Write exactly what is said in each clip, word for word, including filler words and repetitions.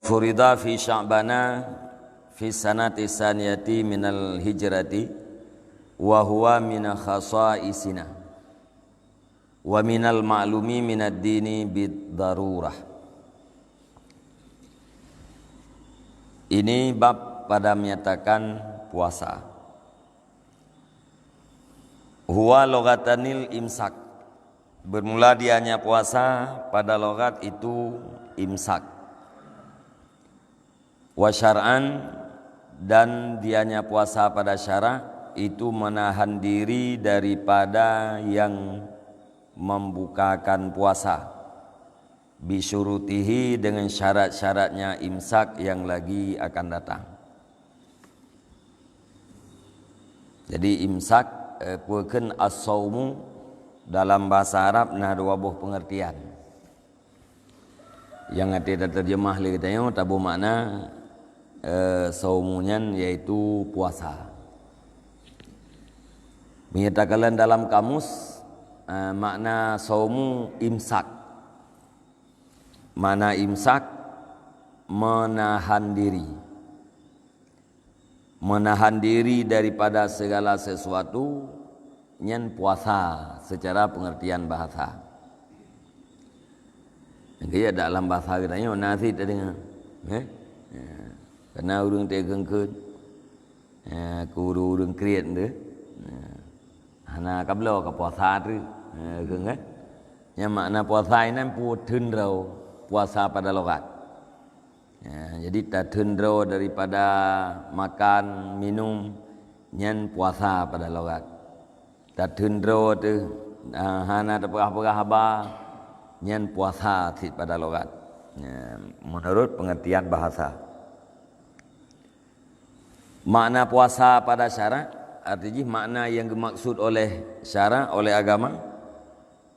Furida fi Sya'bana fi sanati saniyati minal hijrati, wa huwa min khasaisina, wa minal ma'lumi minad dini bid darurah. Ini bab pada menyatakan puasa. Huwa lughatanil imsak. Bermula dianya puasa pada lughat itu imsak. Wa syar'an, dan dianya puasa pada syarak itu menahan diri daripada yang membukakan puasa. Bisyurutihi, dengan syarat-syaratnya imsak yang lagi akan datang. Jadi imsak, eh, peue kheun as-saumu dalam bahasa Arab na dua boh pengertian. Nyang até taterjemah lé geutanyoe taboh makna, eh, saumu nyan yaitu puasa. Meunyoe takalon dalam kamus, eh, makna saumu imsak. Makna imsak, menahan diri. Menahan diri daripada segala sesuatu, nyan puasa secara pengertian bahasa. Jadi dalam bahasa geutanyoe na cit tadeungoe. Eh? Ya. Karena ureuëng teukeun-keun, ya, keu ureuëng-ureuëng kriet tu. Ya. Hana kabloe ka puasa tu. Ya, kheun kan? Nyang makna puasa inan peue theun droe puasa pada lughat. Ya, jadi tatheun droe daripada makan, minum, nyan puasa pada lughat. Tatheun droe teuh, ah, hana tapeugah-peugah haba, nyan puasa cit pada lughat. Ya, menurut pengertian bahasa. Makna puasa pada syarak, arti jih makna yang dimaksud oleh syarak, oleh agama,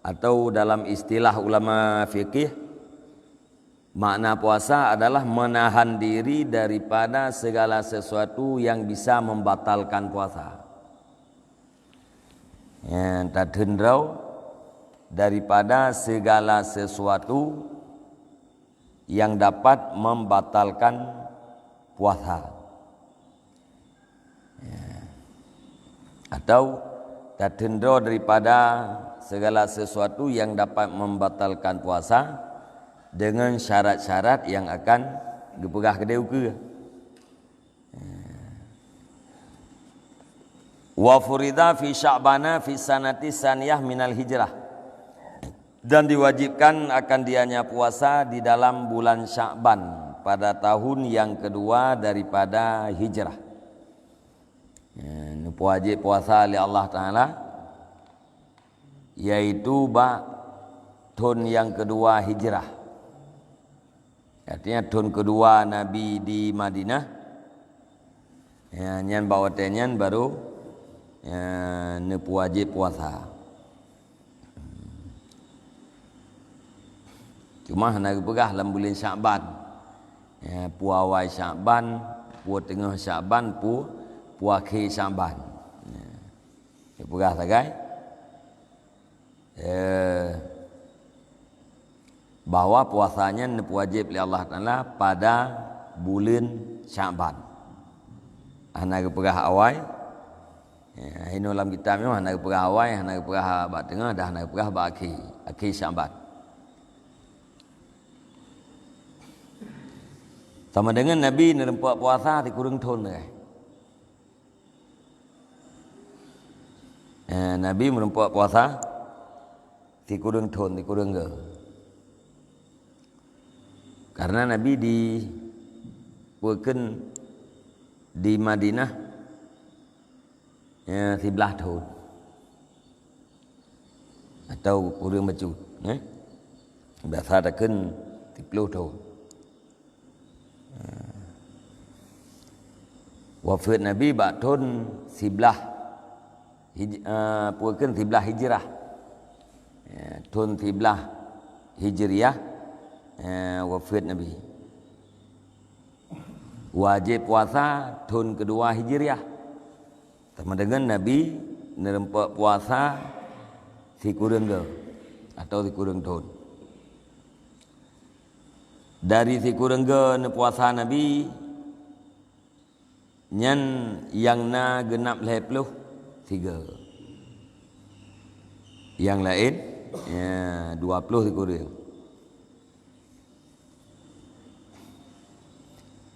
atau dalam istilah ulama fikih, makna puasa adalah menahan diri daripada segala sesuatu yang bisa membatalkan puasa. Ya, tatheun droe daripada segala sesuatu yang dapat membatalkan puasa. Ya. Atau tatheun droe daripada segala sesuatu yang dapat membatalkan puasa dengan syarat-syarat yang akan geupeugah keudeh ukeue. Wa furida fi Sya'bana fi sanati saniyah minal hijrah. Dan diwajibkan akan dianya puasa di dalam bulan Sya'ban pada tahun yang kedua daripada hijrah. Ya, neupeuwajéb puasa lé Allah Taala, yaitu bak thon nyang keudua hijrah. Artinya thon keudua Nabi di Madinah, ya, nyan bak watée nyan barô, ya, neupeuwajéb puasa. Cuma hana geupeugah lam buleuen Sya'ban. Ya, peue awai Sya'ban, peue teungoh Sya'ban, peue, peue akhé Sya'ban. Ya. Geupeugah sagai, eh, bahwa puasa nyan neupeuwajéb lé Allah Taala pada buleuen Sya'ban. Hana geupeugah awai, ya, inoe lam kitab nyoe hana geupeugah awai, hana geupeugah bak teungoh, dan hana geupeugah bak akhé, akhé Sya'ban. Sama dengan Nabi neureumpok puasa sikureueng thon lagée. Eh, Nabi meureumpok puasa sikureueng thon, sikureueng goe. Karena Nabi di, peue kheun, di Madinah, ya, siblaih thon. Atau kureueng bacut, eh? Biasa takheun siploh thon. Wafeuet Nabi bak thon siblaih hij-, eh, peue kheun, siblaih Hijrah. Ya, thon siblaih Hijriah, eh, wafeuet Nabi. Wajéb puasa thon keudua Hijriah. Sama dengan Nabi neureumpok puasa sikureueng goe atau sikureueng thon. Dari sikureueng goe neupuasa Nabi, nyan nyang na geunab lhée ploh sigoe. Nyang laén, ya, dua ploh sikureueng.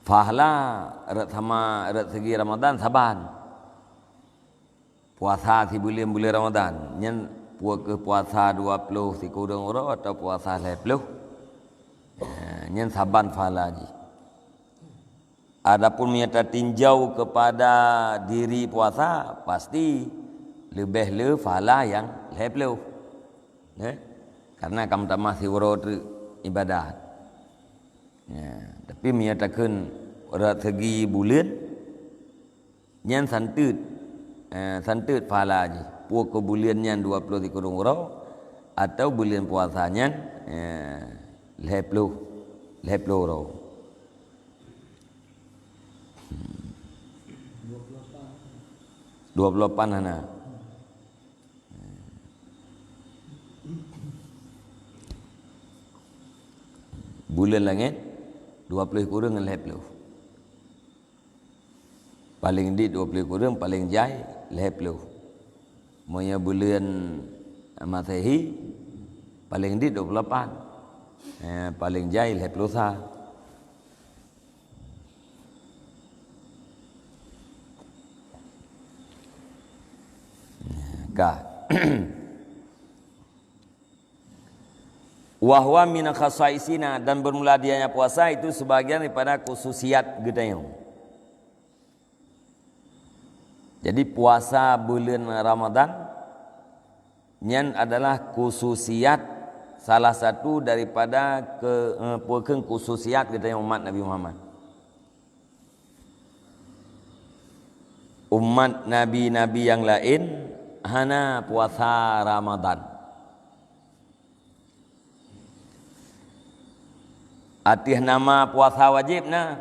Pahala rot sama, rot segi Ramadan saban. Puasa sibuleuen buleuen Ramadan, nyan peu kheueh puasa dua ploh sikureueng uroe atau puasa lhée ploh? Ya, nyan saban pahala jih. Adapun meunyoe tatinjau keupada diri puasa, pasti leubeh le pahala nyang lhée ploh. Ya? Karena ka meutamah siuroe teuk ibadat. Ya, tapi meunyoe takheun rot segi buleuen, nyan santeut, eh, santeut pahala jih. Peu kheueh buleuen nyan dua ploh sikureueng uroe, atau buleuen puasa nyan, eh, lhée ploh, lhée ploh uroe. Dua ploh lapan hana. Buleuen langét, dua ploh sikureueng ngon lhée ploh. Paléng dit dua ploh sikureueng, paléng jai lhée ploh. Meunyoe buleuen Masehi, paléng dit dua ploh lapan. Eh, paléng jai lhée ploh sa. Ka. Wa huwa min khasaisina, dan bermula dianya puasa itu sebagian daripada khususiat geutanyoe. Jadi puasa buleuen Ramadan nyan adalah khususiat, salah satu daripada ke, eh, peu kheueh khususiat geutanyoe umat Nabi Muhammad. Umat nabi-nabi nyang laén hana puasa Ramadan. Ateueh nama puasa wajéb na,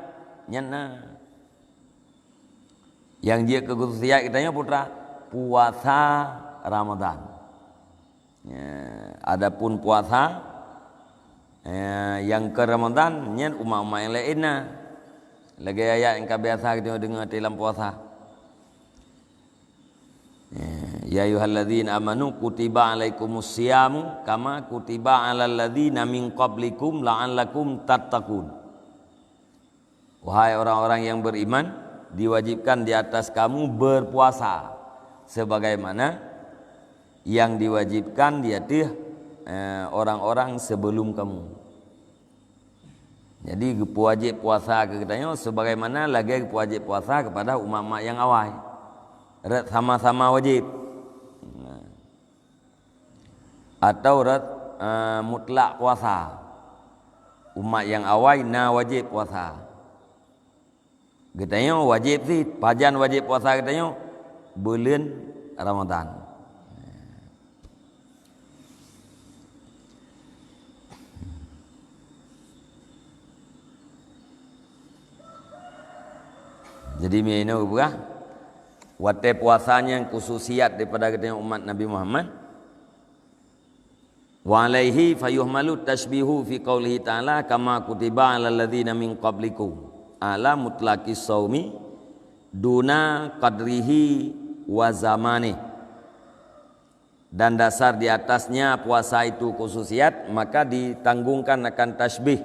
nyan na. Nyang jeuet keu khususiat geutanyoe putra, puasa Ramadan. Ya, adapun puasa, ya, nyang keu Ramadan, nyan umat-umat nyang laén na. Lagée ayat nyang ka biasa geutanyoe deungoe lam puasa. Ya, ya ayyuhalladzina amanu kutiba alaikumus siyamu kama kutiba alal ladzina min qablikum la'allakum tattaqun. Wahai orang-orang yang beriman, diwajibkan di atas kamu berpuasa sebagaimana yang diwajibkan di ateueh, eh, orang-orang sebelum kamu. Jadi geupeuwajéb puasa keu geutanyoe sebagaimana lagée geupeuwajéb puasa kepada umat-umat nyang awai. Rot sama-sama wajéb. Nah. Atau rot, eh, mutlak puasa. Umat nyang awai na wajéb puasa. Geutanyoe wajéb cit, pajan wajéb puasa geutanyoe? Buleuen Ramadan. Jadi, meunyoe geupeugah, watée puasa nyang khususiat daripada geutanyoe umat Nabi Muhammad, wa alaihi fayuhmalu tashbihu fi qaulihi ta'ala, "Kama kutiba alal ladzina min qablikum," ala mutlaqis shaumi duna qadrihi wa zamanih. Dan dasar di atasnya puasa itu khususiat, maka ditanggungkan akan tashbih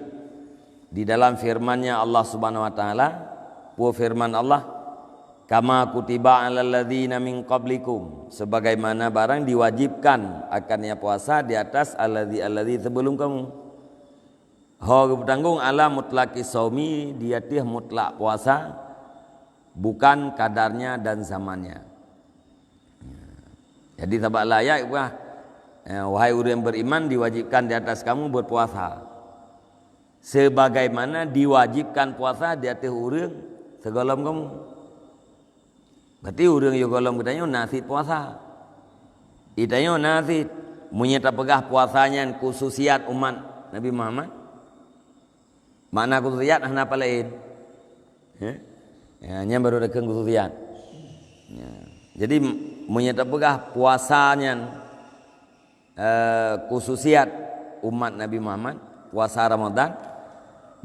di dalam firman-Nya Allah Subhanahu wa Taala, peue firman Allah, "Kama kutiba alal ladzina min qablikum," sebagaimana barang diwajibkan akannya puasa di atas alladzi-alladzi sebelum kamu. Ho geupeutanggong ala mutlaqi shaumi, di ateueh mutlak puasa, bukan kadarnya dan zamannya. Jadi, sabab lam ayat geupeugah, eh, "Wahai ureuëng beriman, diwajibkan di atas kamu berpuasa." Sebagaimana diwajibkan puasa di ateueh ureuëng sigohlom kamu. Berarti ureuëng sigohlom geutanyoe na cit puasa. Geutanyoe na cit. Meunyoe tapeugah puasa nyan khususiat umat Nabi Muhammad, makna khususiat hana peue laén. Ya? Ya, nyan baru takheun khususiat. Ya. Jadi, meunyoe tapeugah puasa nyan eh, khususiat umat Nabi Muhammad, puasa Ramadan,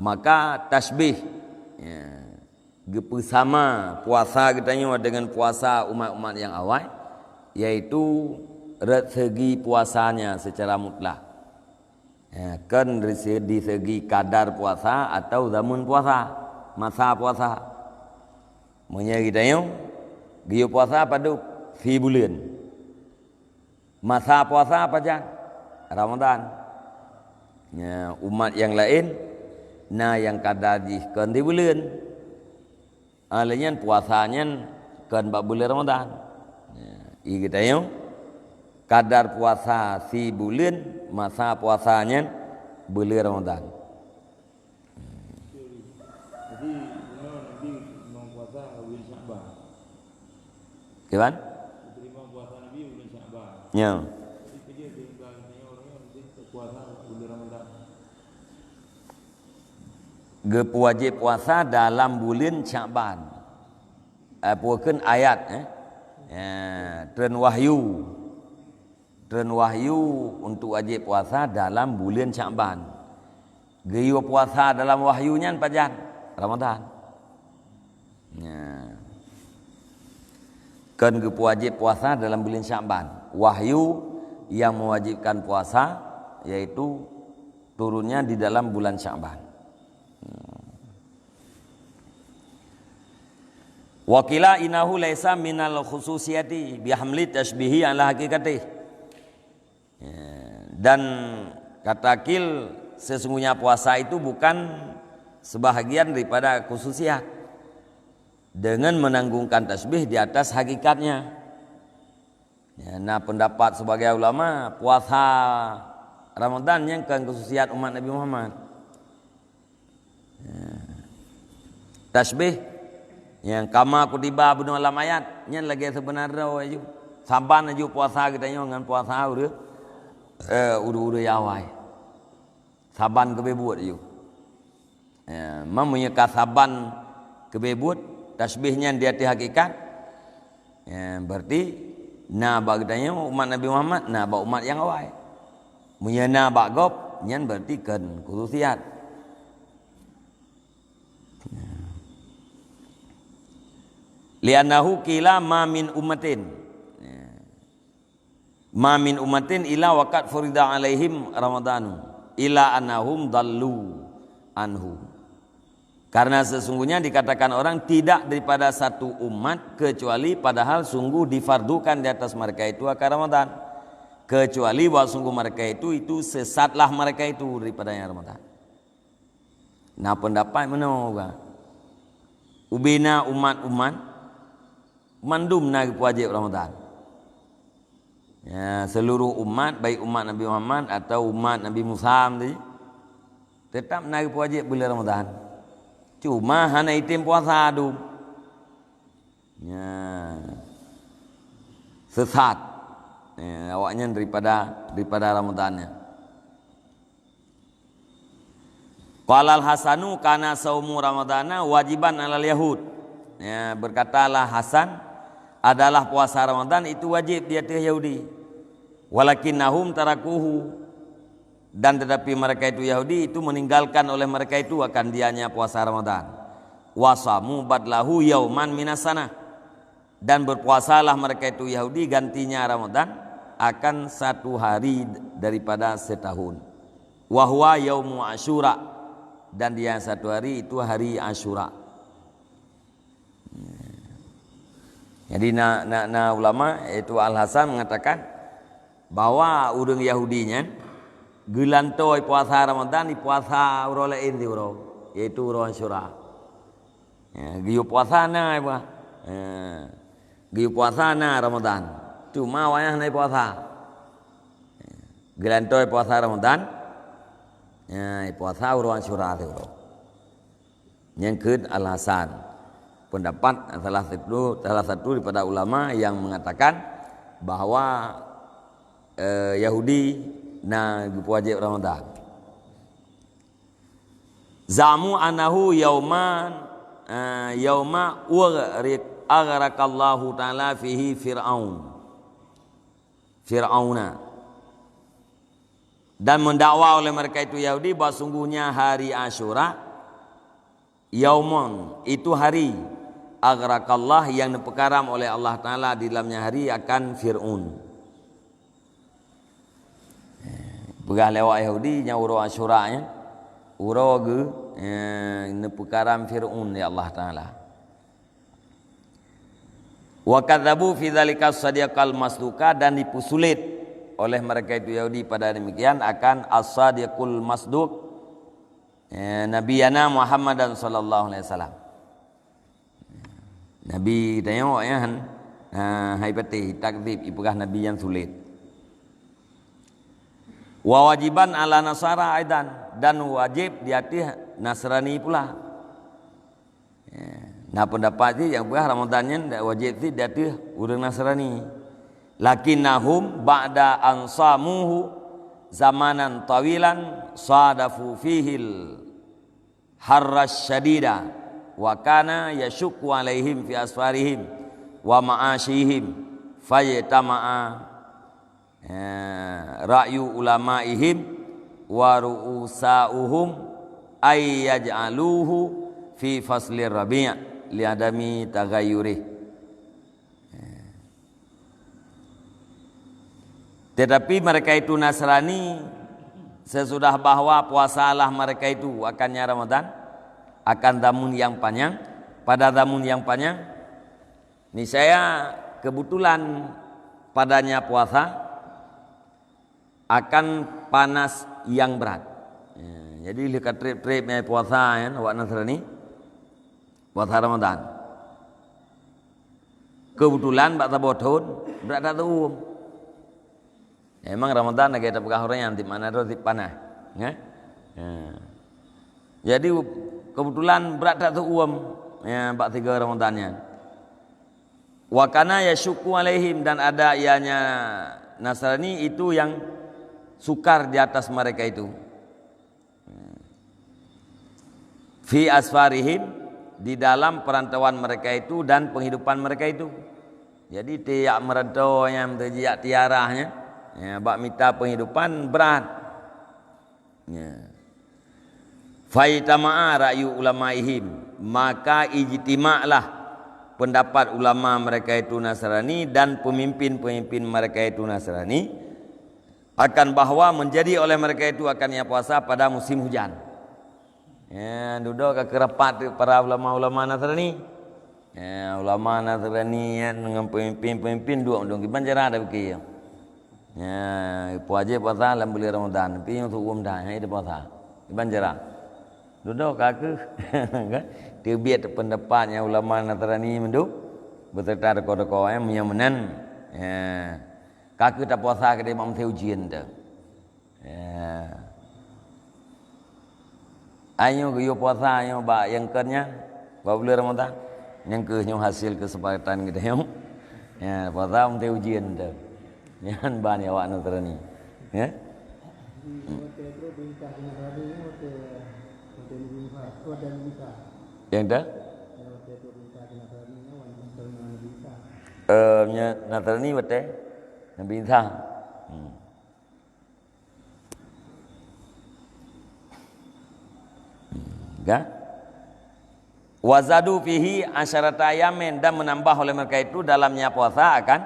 Maka tasbih, ya, geupeusama puasa geutanyoe dengan puasa umat-umat nyang awai, yaitu rot segi puasanya secara mutlak. Ya, kon di se-, di segi kadar puasa atau zaman puasa, masa puasa. Meunyoe geutanyoe geuyue puasa padub sibuleuen. Masa puasa pajan? Ramadan. Ya, umat nyang laén na nyang kadar jih kon sibuleuen. Lheueh nyan puasa nyan kon bak buleuen Ramadan. Ya, i geutanyoe kadar puasa sibuleuen, masa puasa nyan buleuen Ramadan. Jadi, Nabi memang puasa bulan Syakban. Kiban? Diterima puasa Nabi bulan Syakban. Ya. Jadi, kerja sehingga tanya orang yang mungkin puasa bulan Ramadan. Geupeuwajéb puasa dalam buleuen Syakban. Eh, pukeun ayat, eh. Ya, treun wahyu. Treun wahyu untuk wajéb puasa dalam buleuen Syakban. Geuyue puasa dalam wahyu nyan pajan? Ramadan. Ya. Kon geupeuwajéb puasa dalam buleuen Syakban. Wahyu yang mewajibkan puasa, yaitu turunnya di dalam bulan Syakban. Wa qila innahu laisa minal khususiyati bihamli tasybihi ala haqiqatih. Ya, dan kata qil, sesungguhnya puasa itu bukan sebahagian daripada khususiat dengan menanggungkan tasbih di atas hakikatnya. Ya, na pendapat sebagai ulama, puasa Ramadan nyang kon khususiat umat Nabi Muhammad. Ya. Tasbih nyang kama kutiba bunoe lam ayat, nyan lagée seubeuna droe aju. Saban aju puasa geutanyoe ngon puasa ureuëng, eh, ureuëng-ureuëng awai. Saban keubeuet aju. Ya, meunyoe ka saban keubeuet, tasbih nyan di ateueh hakikat, ya, berarti na bak geutanyoe umat Nabi Muhammad, na bak umat nyang awai. Meunyoe na bak gob, nyan berarti kon khususiat. Li'annahu qila ma min ummatin. Ya. Ma min ummatin illa waqad furida alaihim Ramadanu illa annahum dallu anhu. Karena sesungguhnya dikatakan orang tidak daripada satu umat kecuali padahal sungguh difardukan di atas mereka itu akan Ramadan. Kecuali bahwa sungguh mereka itu, itu sesatlah mereka itu daripadanya Ramadan. Na pendapat meunoe juga. Ubena umat-umat mandum na geupeuwajéb Ramadan. Ya, seluruh umat, baik umat Nabi Muhammad atau umat Nabi Musa tadi, tetap na geupeuwajéb bulan Ramadan. Cuma hana item puasa dum. Ya. Sesat. Ya, awaknyan daripada, daripada Ramadan nyan. Qala al-Hasanu kana saumu Ramadana wajiban alal Yahud. Ya, berkatalah Hasan, adalah puasa Ramadan itu wajib di atas Yahudi. Walakinnahum tarakuhu, dan tetapi mereka itu Yahudi itu meninggalkan oleh mereka itu akan dianya puasa Ramadan. Wasamu badlahu yauman minas sanah. Dan berpuasalah mereka itu Yahudi gantinya Ramadan akan satu hari daripada setahun. Wahwa yaumu Asyura, dan dia satu hari itu hari Asyura. Jadi na, na, na ulama, yaitu Al-Hasan mengatakan bahwa ureuëng Yahudi nyan geulantoi puasa Ramadan di puasa uroe laén di uroe, yaitu uroe Asyura. Ya, geuyue puasa na, ya, bah. Ya. Geuyue puasa na Ramadan. Cuma wayah na puasa. Ya. Geulantoi puasa Ramadan. Ya, puasa uroe Asyura tu. Nyang keu alasan pendapat salah satu, salah satu daripada ulama yang mengatakan bahwa, eh, Yahudi na geupeuwajéb Ramadan. Zamu annahu yauman, eh, yauma ughriq-, aghraqallahu ta'ala fihi Fir'aun. Fir'auna. Dan mendakwa oleh mereka itu Yahudi bahwa sungguhnya hari Asyura Yaumun, itu hari, aghraqallah, yang neupeukaram oleh Allah Taala di dalamnya hari akan Fir'aun. Peugah lé awak Yahudi nyang uroe Asyura nyan, uroe geu, eh, neupeukaram Fir'aun lé Allah Taala. Wa kadzabu fi dzalika shadiqal masduqa, dan dipeusulit oleh mereka itu Yahudi pada demikian akan as-shadiqul masduq, eh, Nabiyana Muhammadan sallallahu alaihi wasallam. Nabi tanyoe nyan, ha, hai patéh, takdzib, ipeugah nabi nyang sulet. Wa wajiban ala nasara aidan, dan wajib di ateueh Nasrani pula. Ya, na pendapat cit nyang peugah Ramadan nyan dak wajib cit di ateueh ureuëng Nasrani. Lakinnahum ba'da an samuhu zamanan tawilan sadafu fihil harra syadida, wa kana yasyukku alaihim fi asfarihim wa ma'asyihim, fajtama'a, eh, ra'yu ulamaihim wa ru'usauhum ay yaj'aluhu fi faslir rabi' li adami taghayyurih. Tetapi mereka itu Nasrani, sesudah bahwa puasalah mereka itu akannya Ramadan, akan zamun yang panjang, pada zamun yang panjang, niscaya kebetulan padanya puasa akan panas yang berat. Ya, jadi lheueh ka treb-treb nyan puasa, ya, awak Nasrani, puasa Ramadan. Kebetulan bak saboh thon, brat that teuuem. Memang Ramadan lagée tapeugah uroe nyan, tieb makna droe tieb panah. Ya? Ya. Jadi, kebetulan brat that teuuem, ya, bak tiga Ramadan nyan. Wa kana yasyukku alaihim, dan ada ianya Nasrani itu yang sukar di atas mereka itu. Fi asfarihim, di dalam perantauan mereka itu dan penghidupan mereka itu. Jadi, tiap merantau nyang teujak tiarah nyan, ya, bak mita penghidupan berat. Ya. Faitama'a ra'yu ulamaihim, maka ijtima'lah pendapat ulama mereka itu Nasrani dan pemimpin-pemimpin mereka itu Nasrani, akan bahwa menjadi oleh mereka itu akannya puasa pada musim hujan. Ya, dudoe ka keurapat para ulama-ulama Nasrani. Ya, ulama Nasrani nyan ngon pemimpin-pemimpin duek dong kiban cara dak pikir. Ya, puasa puasa lam bulan Ramadan, tapi nyang seuuem dah, nyang itu puasa. Kiban cara. Dudoe ka keuh. Kan? Teubiet pendapat nyang ulama Nasrani mandum beserta tokoh-tokoh, eh, nyang meunan. Ya. Ka keuh tapuasa keudeh bak meuntée ujian tu. Ya. Ayo geuyue puasa ayo bak nyang kon nyan, bak buleuen Ramadan. Nyang keuh nyoe hasil keuseupaketan geutanyoe. Ya, puasa meuntée ujian tu. Nyan ban ya awak Nasrani. Ya. Nyang dah? Eh, nya Nasrani watée Nabi Isa. Hmm. Kan? Wazadu fihi asyarata ayamin, dan menambah oleh mereka itu dalamnya puasa akan,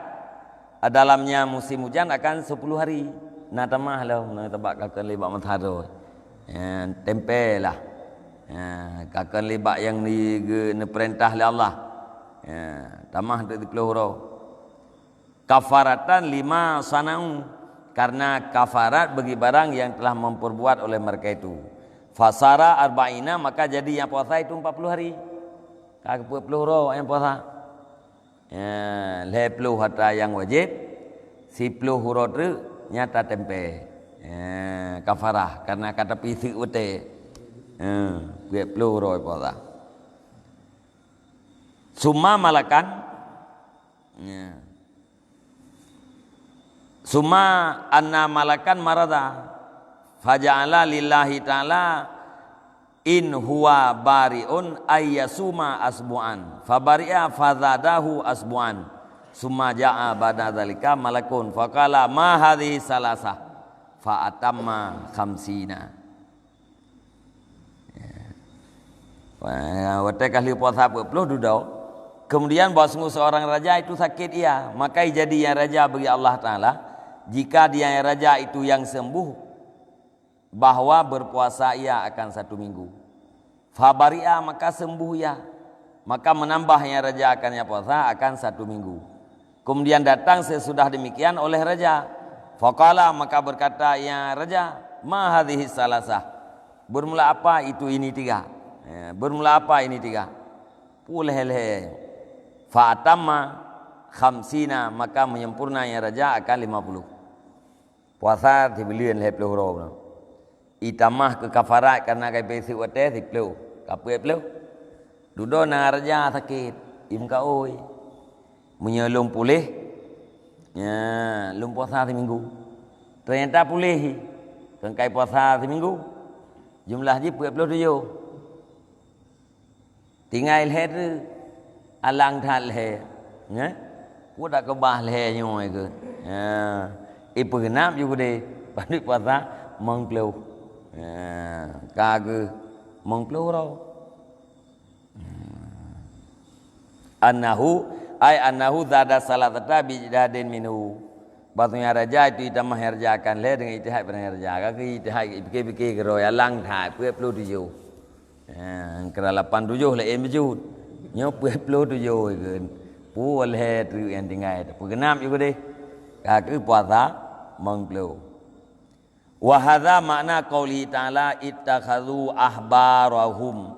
dalamnya musim hujan akan sepuluh hari. Na tamah lom, na tabak kakon lé bak meutharo. Ya, tempe lah. Ya, kakon lé bak nyang di, ge-, neupeurintah lé Allah. Ya, tamah untuk diploh uroe. Kafaratan lima sanau, karena kafarat bagi barang yang telah memperbuat oleh mereka itu. Fasara arba'ina, maka jadi yang puasa itu empat puluh hari. Ka keupeue ploh uroe yang puasa. Ya, lhée ploh atra yang wajib, siploh uroe treuk nyata tempe. Ya, kafarah karena ka tapi seuk watée. Ya, peuet ploh uroe puasa. Summa malakan. Ya. Summa anna malakan marada, faja'ala lillahi ta'ala in huwa bari'un ayyasuma asbu'an. Fabari'a fazadahu asbu'an. Summa ja'a ba'da dzalika malakun faqala, "Ma hadhihi salasah?" Fa atamma khamsina. Ya. Eh, watèe ka lheueh puasa peuet ploh dudoe, kemudian bahwa sungguh seorang raja itu sakit ia, maka jadi ia raja bagi Allah Taala, jika dia yang raja itu yang sembuh, bahwa berpuasa ia akan satu minggu. Fabari'a, maka sembuh ia, maka menambah yang raja akan yang puasa akan satu minggu. Kemudian datang sesudah demikian oleh raja. Faqala, maka berkata ia raja, "Ma hadhihi salasah?" Bermula apa itu ini tiga? Ya, bermula apa ini tiga? Puleh lhèe. Fa atamma khamsina, maka menyempurna yang raja akan lima puluh. Puasa sibuleuen lhèe ploh uroe bunoe. Itamah keu kafarat karena ka ipeuseuet watèe siplôh, ka peuet ploh. Dudoe na raja sakét, imeukaôi. Meunyoe lôn puléh, nyan lôn puasa siminggu. Teunyata puléh, keu kai puasa siminggu. Jumlah jih peuet ploh tujoh. Tinggai lhèe treuk, alang that lhèe. Nyan, peue takeubah lhèe nyoe keuh. Ya, ipeugeunap ju keudéh, padub puasa mong ploh. Ya, ka keuh mong ploh uroe. Annahu, ai annahu zada salasata bi ijtihadin minhu. Bahwasanya raja itu itamah raja akan lhèe dengan ijtihad barang raja. Ka keuh ijtihad, ipike-pike keudroe, alang that, peuet ploh tujoh. Ha, kira lapan tujoh laén bacut. Nyoe peuet ploh tujoh ikheun. Pue lhèe treuk nyang tinggai. Peugeunap ju keudéh. Ka keuh puasa mong ploh. Wa hadza ma'na qaulihi ta'ala, "Ittakhadzu ahbarahum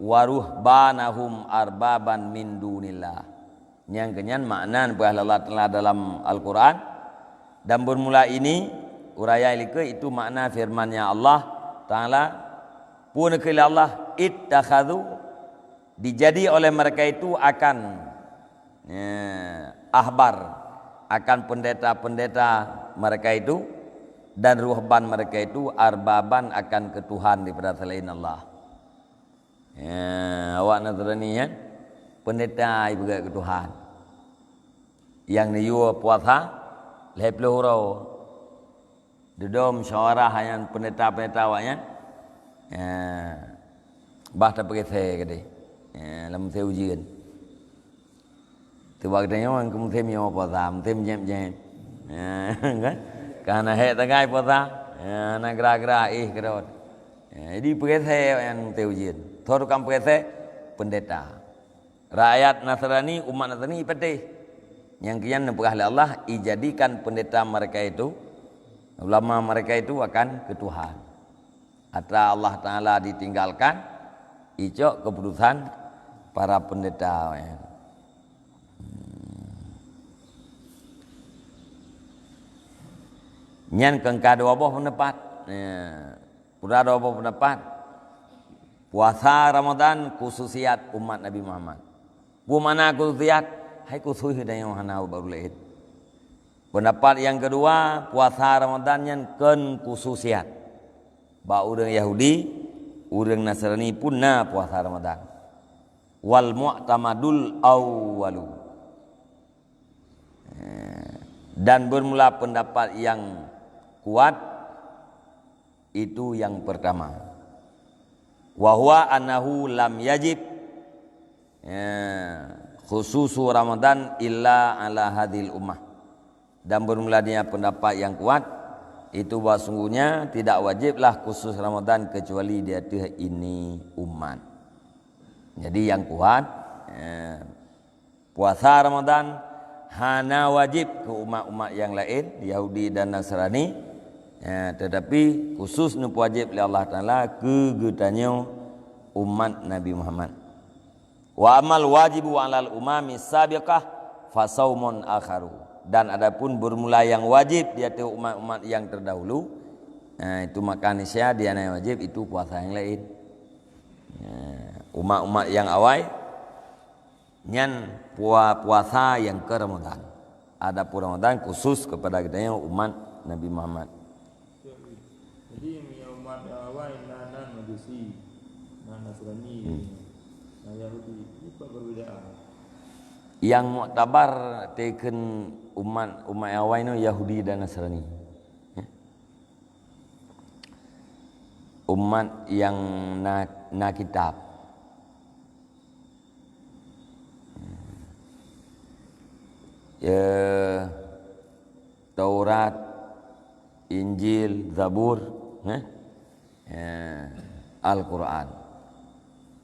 wa ruhbanahum arbaban min dunillah." Nyang keunyan makna neupeugah lé Allah Taala dalam Al-Quran, dan bermula ini, uraya likot itu makna firman-Nya Allah Taala, pue neukheun lé Allah, ittakhadzu, dijadi oleh mereka itu akan, ya, ahbar, akan pendeta-pendeta mereka itu, dan ruhban mereka itu, arbaban, akan keu tuhan daripada selain Allah. Ya, awak Nasrani nyan, pendeta ipeugah keu Tuhan. Nyang neuyue puasa lhèe ploh uroe. Dudoe musyawarah nyan pendeta-pendeta awak nyan. Ya, bah tapeureusé keudéh. Ya, lam musém ujeuen. Teuma geutanyoe keu musém nyoe puasa, musém jép-jép. Ya, kan? Ka hana hék sagai puasa. Ya, hana geura-geura éh keudroe. Ya, jadi peureusé awak nyan musém ujeuen. Soe tukang peureusé? Pendeta. Rakyat Nasrani, umat Nasrani patéh. Nyang keunyan neupeugah lé Allah, ijadikan pendeta mereka itu, ulama mereka itu akan keu Tuhan. Atra Allah Taala ditinggalkan, icok keuputusan para pendeta. Nyan keu ka dua boh peundapat. Ya. Peue dua boh peundapat. Puasa Ramadan khususiat umat Nabi Muhammad. Peue makna khususiat? Hai khusus geutanyoe, hana bak ureueng laén. Peundapat nyang keudua, puasa Ramadan nyan kon khususiat. Bak ureueng Yahudi, ureueng Nasrani pun na puasa Ramadan. Wal mu'tamadul awwalu. Eh, dan bermula pendapat yang kuat itu yang pertama. Wa huwa annahu lam yajib, eh, khususu Ramadan illa ala hadhil ummah. Dan bermula dia pendapat yang kuat, itu bahwa sungguhnya tidak wajiblah khusus Ramadan kecuali di atas ini umat. Jadi yang kuat, eh, puasa Ramadan hana wajib keu umat-umat nyang laén, Yahudi dan Nasrani, ya, tetapi khusus neupeuwajéb lé Allah Taala keu geutanyoe umat Nabi Muhammad. Wa amal wajibu alal umami sabiqah fasaumun akharu. Dan adapun bermula yang wajib di ateueh umat-umat yang terdahulu, nah, itu maka niscaya dia yang wajib itu puasa yang lain. Nah, umat-umat yang awai, nyan pua-, puasa nyang keu Ramadan. Adapun Ramadan khusus kepada geutanyoe umat Nabi Muhammad. Jadi, meunyoe umat nyang awai na, na Majusi, na Nasrani, hmm, na Yahudi, nyoe peue perbedaan? Nyang muktabar teukeun umat, umat nyang awai nyoe Yahudi dan Nasrani. Ya. Umat nyang na, na kitab. Ya, Taurat, Injil, Zabur, eh? Ya, Al-Quran.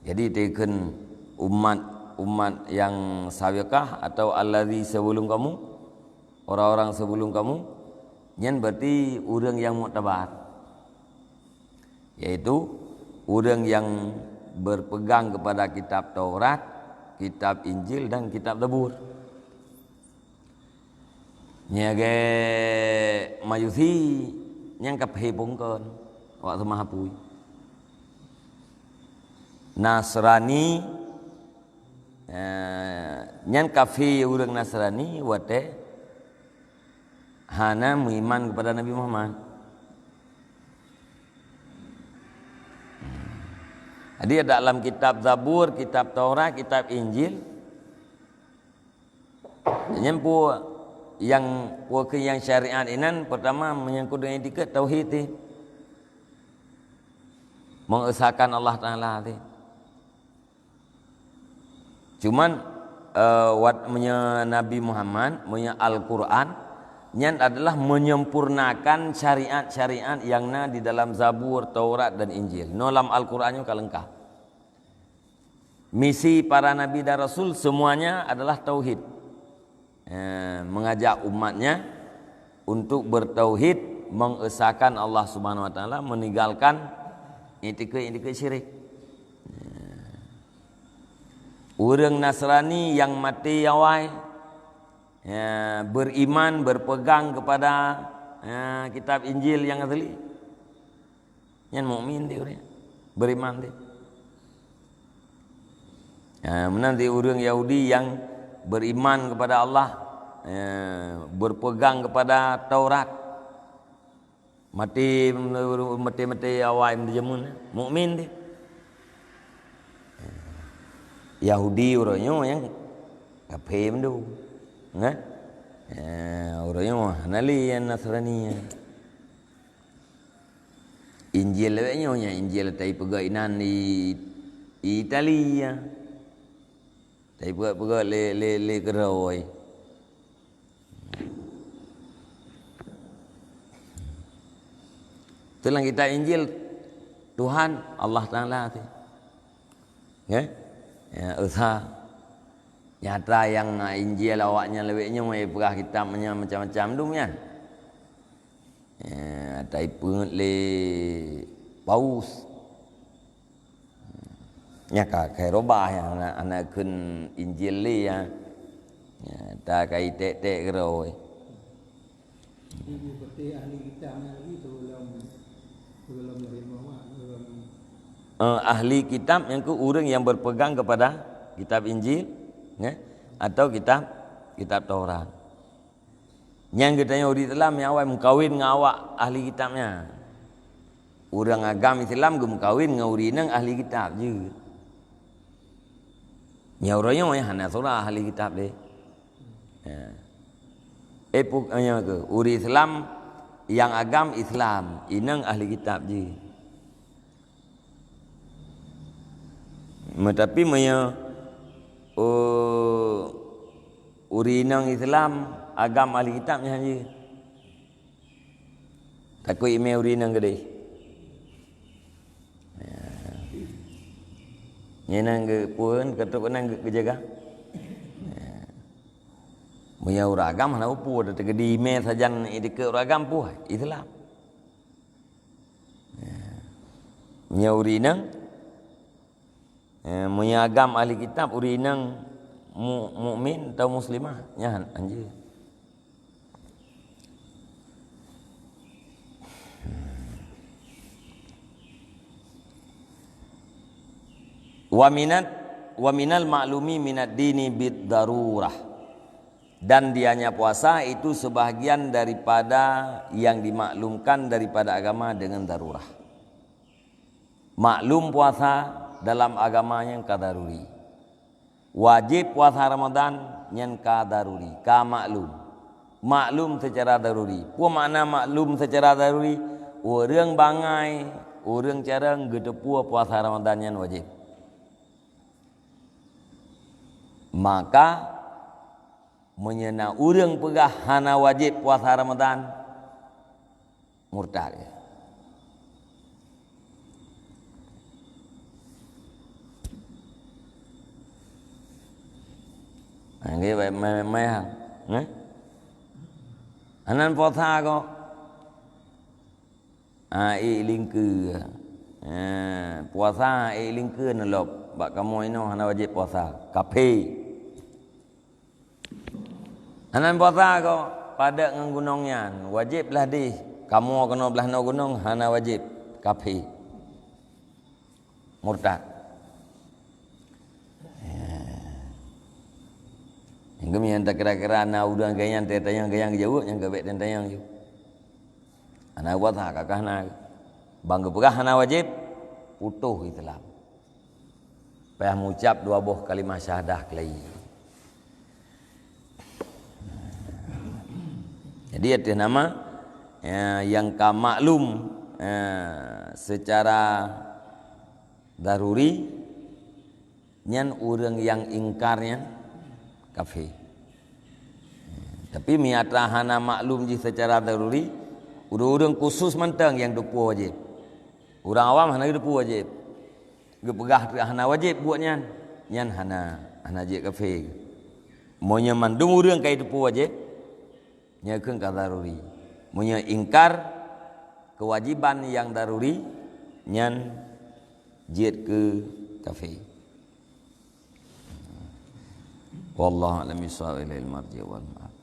Jadi, teukheun umat, umat nyang sabiqah atau allazi sebelum kamu, orang-orang sebelum kamu, nyan berarti ureuëng nyang muktabar, yaitu ureuëng nyang berpegang kepada kitab Taurat, kitab Injil, dan kitab Zabur. Nyan lagée Majusi nyang kafé pungkon, awak seumah apui. Nasrani, eh, nyan kafé ureuëng Nasrani watée hana meuiman kepada Nabi Muhammad. Jadi, dalam kitab Zabur, kitab Taurat, kitab Injil, nyan peue nyang, peue keuh nyang syariat inan, pertama menyangkut dengan itikad tauhid teuh. Mengesahkan Allah Taala teuh. Cuman, eh, wat meunyoe Nabi Muhammad, meunyoe Al-Quran, nyan adalah menyempurnakan syariat-syariat nyang na di dalam Zabur, Taurat, dan Injil. Nyoe lam Al-Quran nyoe ka leungkap. Misi para nabi dan rasul semuanya adalah tauhid. Eh, mengajak umatnya untuk bertauhid, mengesahkan Allah Subhanahu Wa Taala, meninggalkan itikad-itikad syirik. Eh, ureuëng Nasrani nyang maté awai, ya, beriman, berpegang kepada, ya, kitab Injil nyang asli, nyan mukmin teuh ureuëng, beriman teuh. Ya, meunan di ureuëng Yahudi nyang beriman kepada Allah, ya, berpegang kepada Taurat. Maté, maté-maté awai meujameun, mukmin teuh. Yahudi uroe nyoe nyang kafé mandum. Kan? Ya, uroe nyoe hana lé nyang Nasrani. Injil lawét nyoe nyang Injil tai peugah inan di, di Italia. Tai peugah-peugah lé, lé, lé keudroe. Teulang kitab Injil Tuhan Allah Taala teuh. Nggih? Ya, Esa. Nyata nyang Injil awaknyan lawét nyoe peugah kitab meunyoe macam-macam dum nyan. Eh, taipeungeut lé Paus. Nya ka, ka robah ya, aneuk, aneuk kheun Injil lé ya. Ya, ta kai tek-tek keudroe. Jadi, berarti ahli kitab nyan lagi sebelum, sebelum Nabi Muhammad, sebelum Eh, ahli kitab nyang keu ureuëng nyang berpegang kepada kitab Injil, ya, atau kitab, kitab Taurat. Nyang geutanyoe ureuëng Islam nyang awai meukawen ngon awak ahli kitab nyan. Ureuëng agam Islam geumeukawen ngon ureuëng inong ahli kitab jeuet. Nyang uroe nyoe hana surah ahli kitab deh. Ya. Eh, pu-, nyang keu ureuëng Islam nyang agam Islam, inong ahli kitab jeuet. Meutapi meunyoe, oh, ureuëng inong Islam agam ahli kitab nyan jeuet. Takot imé ureuëng inong keudeh. Ya. Nyan geupeuen, ka trok keunan geujaga. Ya. Meunyoe ureuëng agam hana peue-peue, teukeudi imé sajan idikeue ureuëng agam peue, Islam. Ya. Meunyoe ureuëng inong, eh, meunyoe agam ahli kitab, ureuëng inong mu-, mukmin atau muslimah, nyan hanjeuet. Wa minat, wa minal maklumi minad dini bid darurah. Dan dianya puasa itu sebahagian daripada yang dimaklumkan daripada agama dengan darurah. Maklum puasa dalam agama nyang ka daruri. Wajéb puasa Ramadan nyan ka daruri, ka maklum. Maklum secara daruri. Peue makna maklum secara daruri? Ureuëng bangai, ureuëng carông geuteupeue puasa Ramadan nyan wajéb. Maka, Meunyoe na ureuëng peugah hana wajéb puasa Ramadan, murtad. Nggih, baik, mai-mai ha. Nggih. Hana puasa kok. Ah, ék lingkeue. Ah, puasa ék lingkeue neulop. Bak kamoe inoe hana wajéb puasa. Kafé. Hana puasa kok, padub ngon gunong nyan, wajéb lah deh. Kamoe keunoe blaih noe gunong, hana wajéb. Kafé. Murtad. Ya. Nyang keumian takira-kira na ureuëng gaya nyan tanyong-gaya geujaweueb, nyang ka bék tanyong-tanyong ju. Hana puasa ka, ka hana. Ban geupeugah hana wajéb, putôh Islam. Payah meucab dua boh kalimah syahadah keulai. Jadi, ateueh nama, ya, nyang ka maklum, ya, secara daruri, nyan ureuëng nyang ingkar nyan kafé. Tapi, meunyo atra hana maklum jih secara daruri, ureuëng-ureuëng khusus mantong nyang teupeue wajéb. Ureuëng awam hana geuteupeue wajéb. Geupeugah hana wajéb buet nyan, nyan hana, hana jeuet kafé. Meunyoe mandum ureuëng ka jiteupeue wajéb, nyan kheun ka daruri. Meunyoe ingkar kewajiban nyang daruri, nyan jeuet keu kafé. Wallahu a'lam bishawab, ilaihil marji' wal ma'ab.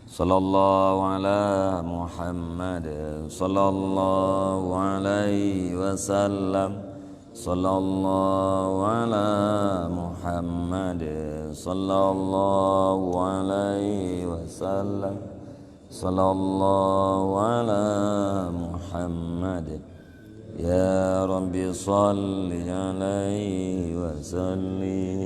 Sallallahu ala Muhammad, sallallahu alaihi wasallam, sallallahu ala Muhammad, sallallahu alaihi wasallam, sallallahu ala Muhammad. Ya Rabbi, salli alaihi wa sallim.